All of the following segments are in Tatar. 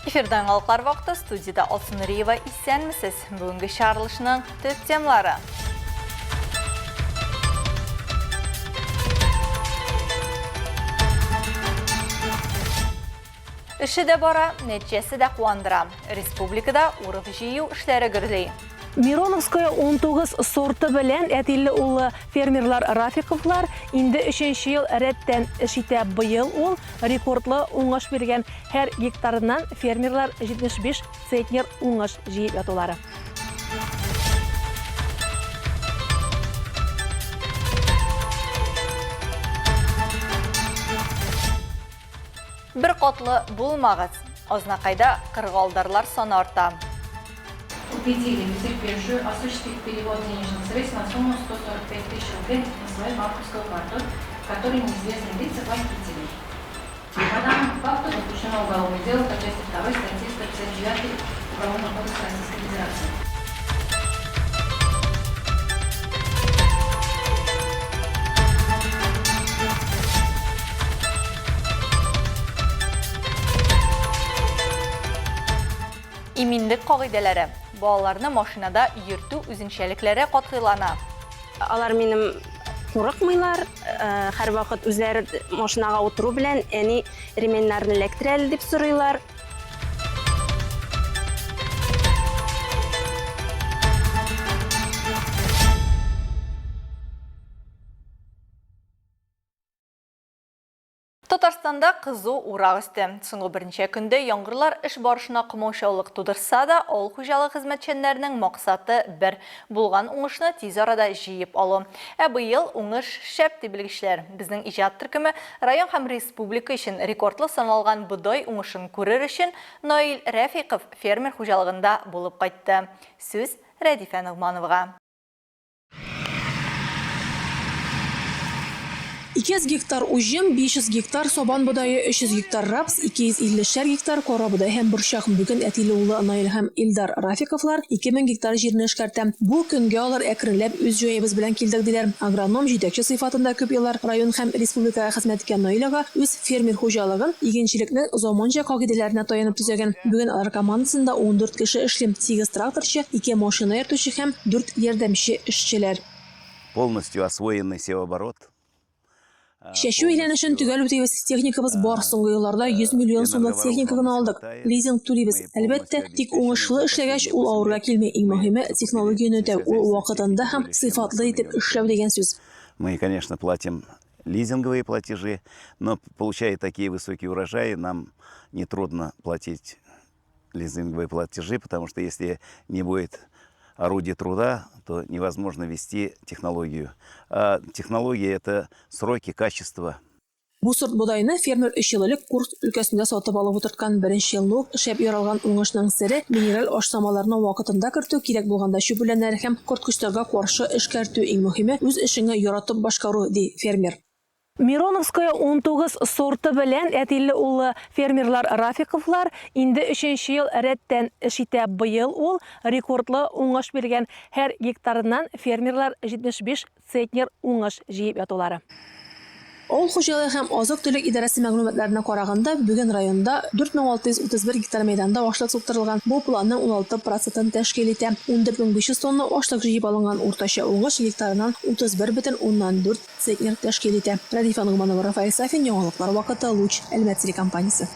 Эфирда яңалыклар вакыты студиядә Алсу Нуриева исәнмесез. Бүгенге чыгарылышның төп темалары. Эше дә бара, нәтиҗәсе дә куандыра. Республикада урып-җыю эшләре гөрли. Мироновская 19 сорты белән әтиле-уллы фермерлар Рафиковлар инде өченче ел рәттән эш итә. Быел ул рекордлы уңыш биргән. Һәр гектарыннан фермерлар 75 центнер уңыш җыеп ятулары. Бер катлы булмагыз! Азнакайда кырыгалдарлар саны арта. Убедили потерпевшую осуществить перевод денежных средств на сумму 145 тысяч рублей на свою банковскую карту, которую неизвестные лица похитили. По данному факту возбуждено уголовное дело по части 2 статьи 159 Уголовного кодекса Российской Федерации. Иминлек кагыйдәләре, балаларны машинада йөртү үзенчәлекләре катгыйлана. Алар минем курыкмыйлар, э, һәрвакыт үзләре машинага утыру белән әни ременьнарны эләктер әле дип сорыйлар. Татарстанда кызу урак өсте. Соңгы берничә көндә яңгырлар эш барышына комаучаулык тудырса да, авыл хуҗалыгы хезмәтчәннәренең максаты бер, булган уңышны тиз арада җыеп алу. Ә быел уңыш шәп, ди белгечләр. Безнең иҗат төркеме район һәм республика өчен рекордлы саналган бодай уңышын күрер өчен Наил Рәфыйков фермер хуҗалыгында булып кайтты. Сүз Рәдифә Ногмановага. 200 гектар уҗым, 500 гектар сабан бодае, 300 гектар рапс, 250 шәр гектар карабодай һәм борчак. Бүген әтиле-уллы Наил һәм Илдар Рафиковлар 2000 гектар җирне эшкәртә. Бу көнгә алар әкренләп үз җаебыз белән килдек, диләр. Агроном, җитәкче сыйфатында күп еллар район һәм республикага хезмәт иткән Наил ага үз фермер хуҗалыгын игенчелекнең заманча кагыйдәләренә таянып төзегән. Бүген алар командасында 14 кеше эшли, сигез тракторчы, ике машина йөртүче һәм дүрт ярдәмче эшчеләр. Полностью освоенный севооборот. Чәчү әйләнешен төгәл үтибез, техникабыз бар, соңгы елларда 100 миллион сумлык техника гына алдык, лизинг түлибез, әлбәттә, тик уңышлы эшләгәч, ул авырга килми, иң мөһиме, технологияне үтәү, ул вакытында һәм сыйфатлы итеп эшләү дигән сүз. Мы, конечно, платим лизинговые платежи, но получая такие высокие урожаи, нам нетрудно платить лизинговые платежи, потому что если не будет орудий труда, то невозможно вести технологию. А технология – это сроки, качество. Бу сорт бодайны фермер өч ел элек Курск өлкәсендә сатып алып утырткан. Беренче елны ук шәп яралган уңышның сере, минераль ашламаларны вакытында кертү, кирәк булганда чүп үләннәре һәм корткычларга каршы эшкәртү, иң мөһиме, үз эшеңне яратып башкару, ди фермер. Мироновская 19 сорты белән әтиле-уллы фермерлар Рафиковлар инде өченче ел рәттән эш итә. Быел ул рекордлы уңыш биргән. Һәр гектарыннан фермерлар 75 центнер уңыш җыеп ятулары. Авыл хуҗалыгы һәм азык-төлек идарәсе мәгълүматларына караганда, бүген районда 4631 гектар мәйданда ашлык суктырылган, бу планның 16 процентын тәшкил итә. 14500 тонна ашлык җыеп алынган, уртача уңыш гектарыннан 31,4 Центнер тәшкил итә. Рәдифә Ногманова, Рафаэль Сафин, Яңалыклар вакыты, Луч, Әлмәт телекомпаниясе.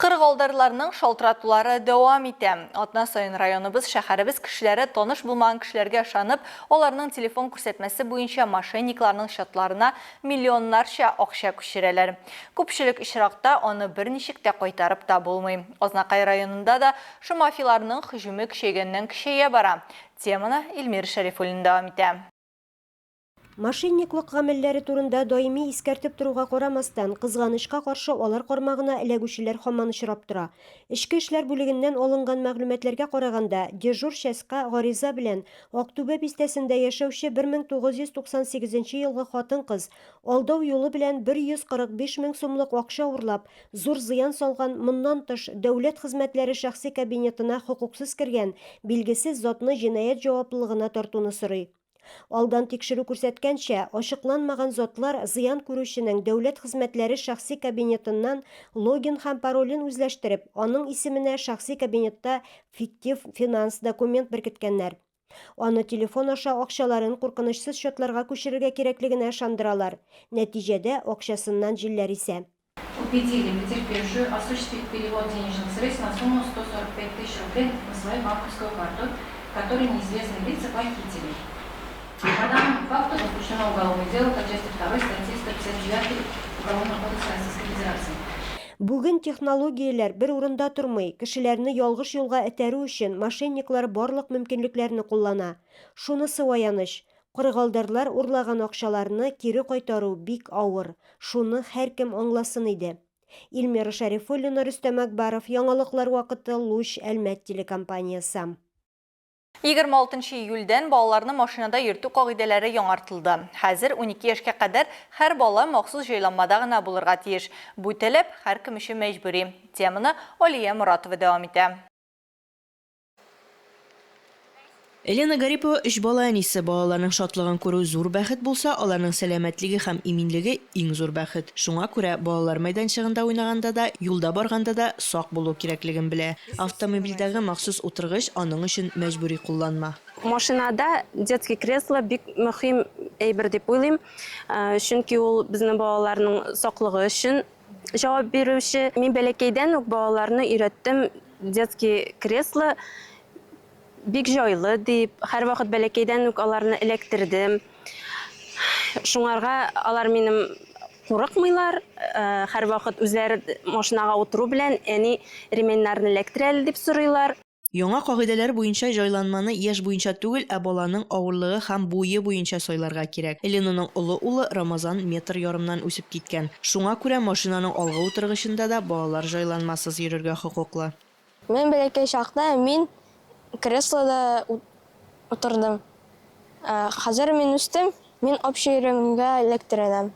Кырыгалдарларның шалтыратулары дәвам итә. Атна саен районыбыз, шәһәребез кешеләре таныш булмаган кешеләргә ышанып, аларның телефон күрсәтмәсе буенча мошенникларның счетларына миллионнарча акча күчерәләр. Күпчелек очракта аны берничек тә кайтарып та булмый. Азнакай районында да Шомафиларның һөҗүме көчәйгәннән-көчәя бара. Теманы Илмир Шәрифуллин дәвам итә. Мошенниклык гамәлләре турында даими искәртеп торуга карамастан, кызганычка каршы, алар кармагына эләгүчеләр һаман очрап тора. Эчке эшләр бүлегеннән алынган мәгълүматларга караганда, дежур частька гариза белән Актүбә бистәсендә яшәүче 1998 нче елгы хатын-кыз алдау юлы белән 145 мең сумлык акча урлап, Зур зыян салган, моннан тыш, дәүләт хезмәтләре шәхси кабинетына хокуксыз кергән билгесез затны җинаять җаваплылыгына тартуны сорый. Алдан тикшерү күрсәткәнчә, ачыкланмаган затлар зыян күрүченең дәүләт хезмәтләре шәхси кабинетыннан логин һәм паролен үзләштереп, аның исеменә шәхси кабинетта фиктив финанс документ беркеткәннәр. Аны телефон аша акчаларын куркынычсыз счетларга күчерергә кирәклегенә ышандыралар. Нәтиҗәдә, акчасыннан җилләр исә. Убедили потерпевшую осуществить перевод денежных средств на сумму 145 тысяч рублей на свою банковскую карту, которую неизвестные лица похитили. По данному факту возбуждено уголовное дело по части 2 статьи 159 Уголовного кодекса Российской Федерации. Бүген технологияләр бер урында тормый, кешеләрне ялгыш юлга этәрү өчен мошенниклар барлык мөмкинлекләрне куллана. Шунысы аяныч, кырыгалдарлар урлаган акчаларны кире кайтару бик авыр, шуны һәркем аңласын иде. Илмира Шәрифуллина, Рөстәм Әкбаров, Яңалыклар вакыты, Луч, Әлмәт телекомпаниясе. 26 июльдән балаларны машинада йөртү кагыйдәләре яңартылды. Хәзер 12 яшькә кадәр һәр бала махсус җайланмада гына булырга тиеш. Бу таләп һәркем өчен мәҗбүри. Теманы Алия Моратова дәвам итә. Елена Гарипова өч бала әнисе. Балаларның шатлыгын күрү зур бәхет булса, аларның сәламәтлеге һәм иминлеге, иң зур бәхет. Шуңа күрә балалар мәйданчыгында уйнаганда да, юлда барганда да сак булу кирәклеген белә. Автомобильдәге махсус утыргыч аның өчен мәҗбүри кулланма. Машинада детский кресло бик мөһим әйбер дип уйлыйм, чөнки ул безнең балаларның саклыгы өчен җавап бирүче. Мин бәләкәйдән үк балаларны өйрәттем детский кресло бик җайлы дип, һәрвакыт бәләкәйдән үк аларны эләктердем. Шуңарга алар минем курыкмыйлар, һәрвакыт үзләре машинага утыру белән әни ременьнарны эләктер әле дип сорыйлар. Яңа кагыйдәләр буенча җайланманы яшь буенча түгел, ә баланың авырлыгы һәм буе буенча сайларга кирәк. Эленаның олы улы Рамазан метр ярымнан үсеп киткән. Шуңа күрә машинаның алгы утыргычында да балалар җайланмасыз йөрергә хокуклы. Мин бәләкәй чакта мин креслода утырдым. Хәзер мин үстем, мин общий режимга эләктерәләм.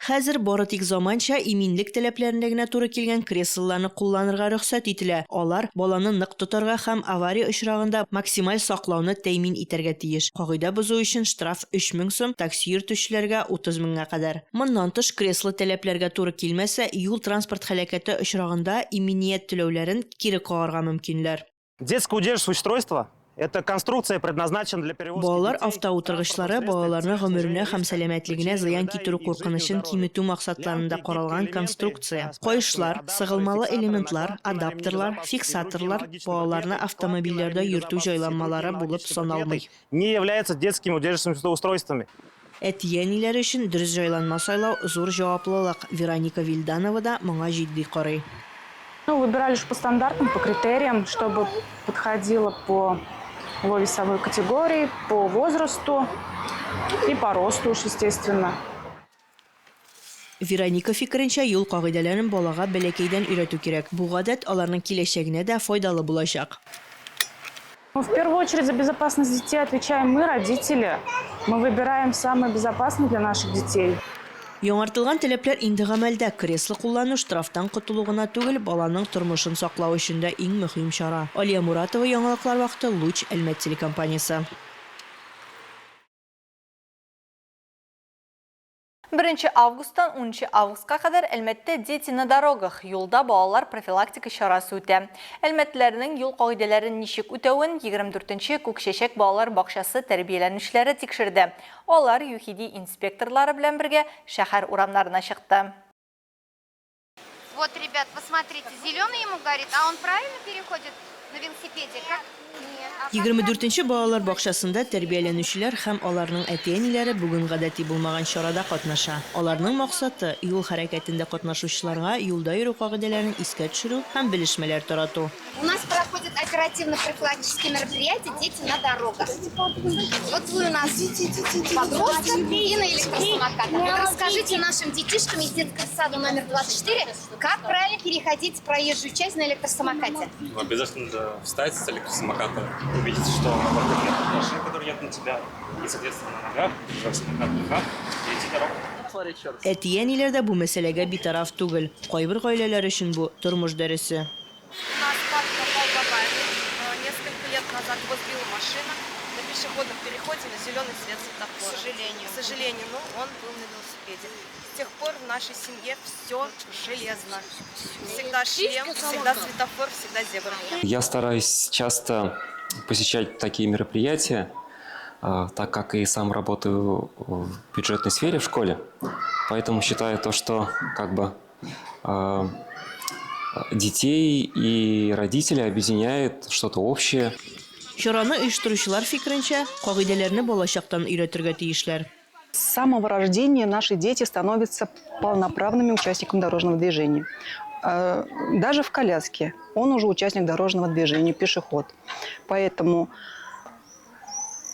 Хәзер бары тик заманча иминлек таләпләренә генә туры килгән креслоларны кулланырга рөхсәт ителә, алар баланы нык тотарга һәм авария очрагында максималь саклауны тәэмин итәргә тиеш. Кагыйдә бозу өчен штраф 3000 сум, такси йөртүчеләргә, 30 меңгә кадәр. Моннан тыш, кресло таләпләргә туры килмәсә, юл-транспорт һәлакәте очрагында иминият түләүләрен кире кагарга мөмкиннәр. Детское удерживающее устройство это конструкция предназначена для перевозки Балалар детей автоутыргычлары балаларның гомеренә һәм сәламәтлегенә зыян китерү куркынычын киметү максатларында каралган конструкция. Каешлар, сыгылмалы элементлар, адаптерЛар, фиксаторлар балаларны автомобильләрдә йөртү җайланмалары булып саналмый. Не являются детскими удерживающими устройствами. Әти-әниләр өчен дөрес җайланма сайлау зур җаваплылык. Вероника Вильданова да моңа җитди карый. Ну, выбирали же по стандартам, по критериям, чтобы подходило по его весовой категории, по возрасту и по росту уж, естественно. Вероника фикеренчә, юл кагыйдәләрен балага бәләкәйдән өйрәтү кирәк. Бу гадәт аларның киләчәгенә дә файдалы булачак. Ну, в первую очередь за безопасность детей отвечаем мы, родители. Мы выбираем самое безопасное для наших детей. Яңартылган таләпләр инде гамәлдә. Кресло куллану штрафтан котылу гына түгел, баланың тормышын саклау өчен дә иң мөһим чара. Алия Муратова, Яңалыклар вакыты, Луч, Әлмәт телекомпаниясе. Беренче августтан унынчы августка кадәр Әлмәттә Дети на дорогах юлда балалар профилактика чарасы үтә. Әлмәтлеләрнең юл кагыйдәләрен ничек үтәвен 24 нче Күкчәчәк балалар бакчасы тәрбияләнүчеләре тикшерде. Алар ЮХИДИ инспекторлары белән бергә шәһәр урамнарына чыкты. Вот, ребят, посмотрите, зеленый ему горит, а он правильно переходит на велосипеде? Как? 24 нче балалар бакчасында тәрбияләнүчеләр һәм аларның әти-әниләре бүген гадәти булмаган чарада катнаша. Аларның максаты, юл хәрәкәтендә катнашучыларга юлда йөрү кагыйдәләрен искә төшерү һәм белешмәләр тарату. У нас проходит оперативно-профилактические мероприятия «Дети на дорогах». Вот вы у нас подросток и на электросамокатах. Вот расскажите нашим детишкам из детского сада номер 24, как правильно переходить проезжую часть на электросамокате. Ну, обязательно надо встать с электросамоката, увидеть, что вокруг нет машин, которые едут на тебя, и, соответственно, на ногах, на самокат руках, перейти дорогу. Әти-әниләр дә бу мәсьәләгә битараф түгел. Кайбер гаиләләр өчен бу, тормыш дәресе. У нас папа попал в аварию. Несколько лет назад его сбила машина на пешеходном. пешеходном переходе на зеленый свет светофора. К сожалению. К сожалению, но он был на велосипеде. С тех пор в нашей семье все железно. Всегда шлем, всегда светофор, всегда зебра. Я стараюсь часто посещать такие мероприятия, так как и сам работаю в бюджетной сфере в школе. Поэтому считаю то, что как бы детей и родителей объединяет что-то общее. Чараны оештыручылар фикеренчә, кагыйдәләрне балачактан өйрәтергә тиешләр. С самого рождения наши дети становятся полноправными участниками дорожного движения. Даже в коляске он уже участник дорожного движения, пешеход. Поэтому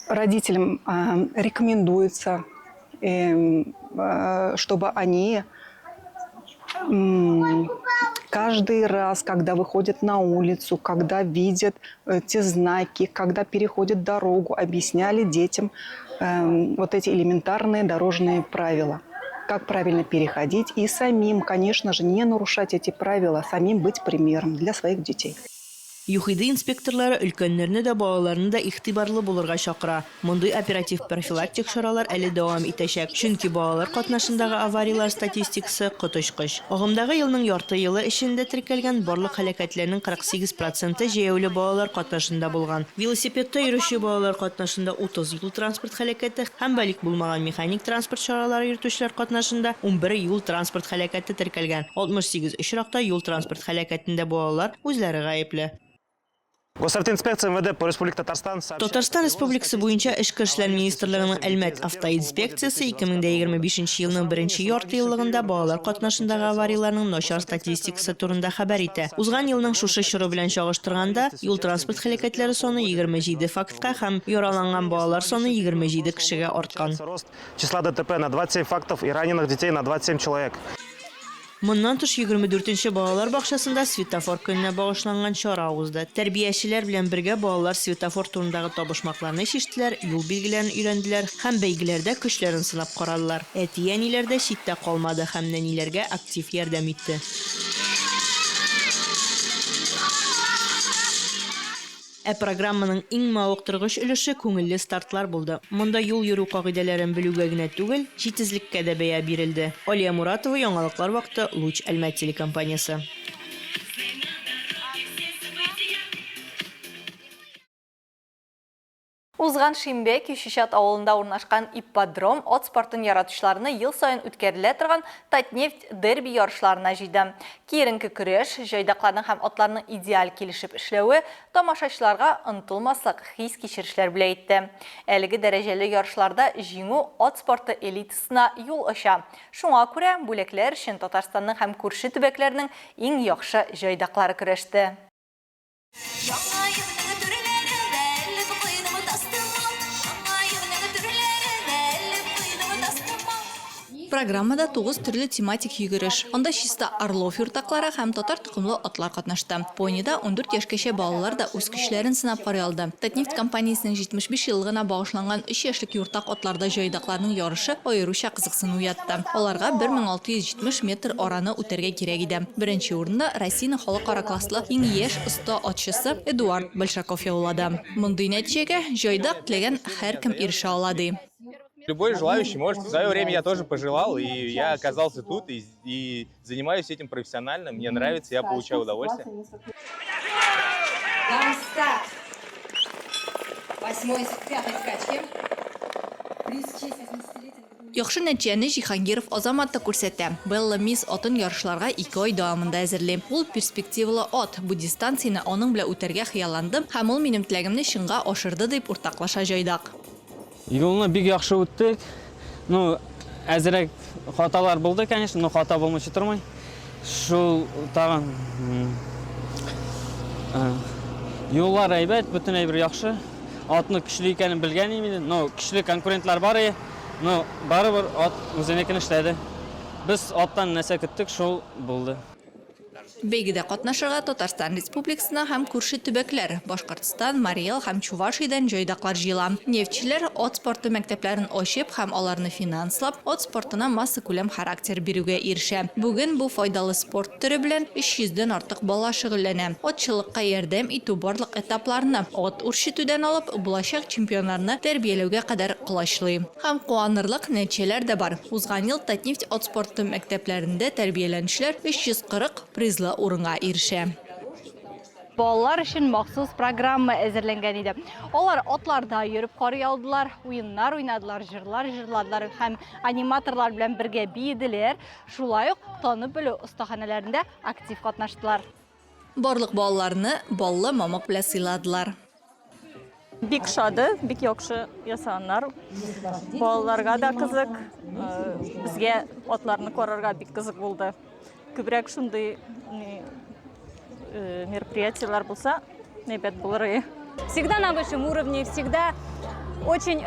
родителям рекомендуется, чтобы они каждый раз, когда выходят на улицу, когда видят те знаки, когда переходят дорогу, объясняли детям вот эти элементарные дорожные правила. Как правильно переходить и самим, конечно же, не нарушать эти правила, самим быть примером для своих детей. ЮХИДИ инспекторлары өлкәннәрне дә, балаларны да игътибарлы булырга чакыра. Мондый оператив профилактик чаралар әле дәвам итәчәк, чөнки балалар катнашындагы аварияләр статистикасы коточкыч. Агымдагы елның ярты елы эчендә теркәлгән барлык һәлакәтләрнең 48 проценты җәяүле балалар катнашында булган. Велосипедта йөрүче балалар катнашында 30 юл-транспорт һәлакәте һәм балигъ булмаган механик транспорт чаралары йөртүчеләр катнашында 11 юл-транспорт һәлакәте теркәлгән. 68 очракта юл-транспорт һәлакәтендә балалар үзләре гаепле. Госавтоинспекция МВД по Республике Татарстан сообщает... Татарстан Республикасы буенча Эчке эшләр министрлыгының Әлмәт автоинспекциясе 2025 елның беренче яртыеллыгында балалар катнашындагы аварияләрнең начар статистикасы турында хәбәр итә. Узган елның шушы чоры белән чагыштырганда, юл-транспорт һәлакәтләре саны 27 фактка һәм яраланган балалар саны 27 кешегә арткан. Числа ДТП на 27 фактов и раненых детей на 27 человек. Моннан тыш, 24 нче балалар бакчасында Светофор көненә багышланган чара узды. Тәрбиячеләр белән бергә балалар светофор турындагы табышмакларны чиштеләр, юл билгеләрен өйрәнделәр һәм бәйгеләрдә көчләрен сынап карадылар. Әти-әниләр дә читтә калмады һәм нәниләргә актив ярдәм итте. Ә программаның иң мавыктыргыч өлеше күңелле стартлар булды. Монда юл йөрү кагыйдәләрен белүгә генә түгел, җитезлеккә дә бәя бирелде. Алия Муратова, Яңалыклар вакыты, Луч Әлмәт телекомпаниясе. Узган шимбә Кичүчат авылында урнашкан ипподром ат спортын яратучыларны ел саен үткәрелә торган Татнефть Дерби ярышларына җыйды. Киеренке көрәш, җайдакларның һәм атларның идеаль килешеп эшләве тамашачыларга онытылмаслык хис-кичерешләр бүләк итте. Әлеге дәрәҗәле ярышларда җиңү ат спорты элитасына юл ача. Шуңа күрә бүләкләр өчен Татарстанның һәм күрше төбәкләрнең иң яхшы җайдаклары көрәште. Яңа елның түрләренә элеп куйдым тастымал. Яңа елның түрләренә элеп куйдым тастымал. Программада тугыз төрле тематик йөгереш. Анда чиста Орлов юртаклары һәм татар токымлы атлар катнашты. Понида ундүрт яшькәчә балалар да үз көчләрен сынап карый алды. Татнефть компаниясенең 75 еллыгына багышланган өч яшьлек юртак атларда җайдакларның ярышы аеруча кызыксыну уятты. Аларга 1670 метр араны үтәргә кирәк иде. Беренче урынны Россиянең халыкара класслы иң яшь оста атчысы Эдуард Большаков яулады. Мондый нәтиҗәгә җайдак теләгән һәркем ирешә ала, ди. Любой желающий может. В свое время я тоже пожелал, и я оказался тут, и, и занимаюсь этим профессионально. Мне нравится, я получаю удовольствие. Старт. Восьмой, пятой скачки. Приз в честь 80-летия. Яхшы нәтиҗәне Җиһангиров Азамат та күрсәтә. Белла Мисс атын ярышларга ике ай дәвамында әзерли. Ул перспективалы ат, бу дистанцияне аның белән үтәргә хыялландым һәм ул минем теләгемне чынга ашырды, дип уртаклаша җайдак. Юлны бик яхшы үттек. Ну, әзрәк хаталар булды, конечно, но хата булмыйча тормый. Шул тагын юллар әйбәт, бөтен әйбер яхшы. Атны көчле икәнен белгән идем инде, но көчле конкурентлар бар иде. Но барыбер ат үзенекен эшләде. Без аттан нәрсә көттек, шул булды. Бәйгедә катнашырга Татарстан Республикасына һәм күрше төбәкләр, Башкортстан, Марий Эл һәм Чувашиядән җайдаклар җыела. Нефтьчеләр ат спорты мәктәпләрен ачып һәм аларны финанслап, ат спортына массакүләм характер бирүгә ирешә. Бүген бу файдалы спорт төре белән 300 дән артык бала шөгыльләнә. Атчылыкка ярдәм итү барлык этапларны, ат үрчетүдән алып, булачак чемпионнарны тәрбияләүгә кадәр колачлый. Һәм куанырлык нәтиҗәләр дә бар. Узган ел Татнефть ат спорты мәктәпләрендә тәрбияләнүчеләр 340 призлы урынга ирешә. Балалар өчен махсус программа әзерләнгән иде. Алар атларда йөреп карый алдылар, уеннар уйнадылар, җырлар җырладылар һәм аниматорлар белән бергә биеделәр. Шулай ук танып белү остаханәләрендә актив катнаштылар. Барлык балаларны баллы мамык белән сыйладылар. Бик шады, бик яхшы ясаганнар. Балаларга да кызык, безгә атларны карарга бик кызык булды. Күбрәк шундый мероприятиеләр булса, әйбәт булыр иде. Всегда на высшем уровне, всегда очень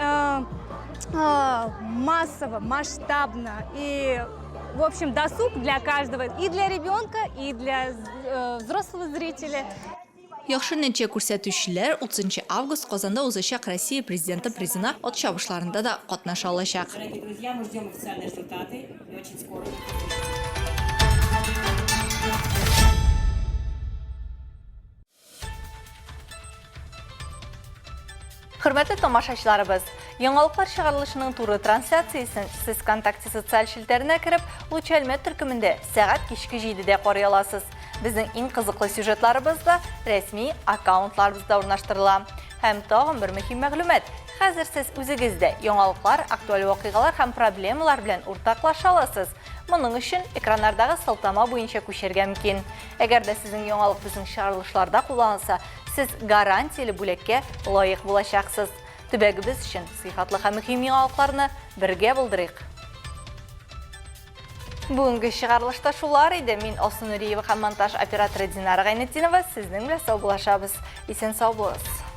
массово, масштабно и, в общем, досуг для каждого, и для ребенка, и для взрослого зрителя. Яхшы нәтиҗә күрсәтүчеләр 30 нчы август Казанда узачак Россия Президенты призына ат чабышларында да катнаша алачак. Дорогие друзья, мы ждем официальные результаты и очень скоро. Хөрмәтле тамашачыларыбыз, яңалыклар чыгарылышының туры трансляциясен сез ВКонтакте социаль челтәренә кереп, Луч Әлмәт төркемендә сәгать кичке 7-дә карый аласыз. Безнең иң кызыклы сюжетларыбыз да рәсми аккаунтларыбызда урнаштырыла. Һәм тагын бер мөһим мәгълүмат. Хәзер сез үзегез дә яңалыклар, актуаль вакыйгалар һәм проблемалар белән уртаклаша аласыз. Моның өчен экраннардагы сылтама буенча күчәргә мөмкин. Әгәр дә сезнең яңалык безнең чыгарылышларда кулланылса, сез гарантияле бүләккә лаек булачаксыз. Төбәгебез өчен сыйфатлы һәм мөһим яңалыкларны бергә булдырыйк! Бүгенге чыгарылышта шулар иде. Мин Алсу Нуриева һәм монтаж операторы Динара Гайнетдинова сезнең белән саубуллашабыз. Исән-сау булыгыз!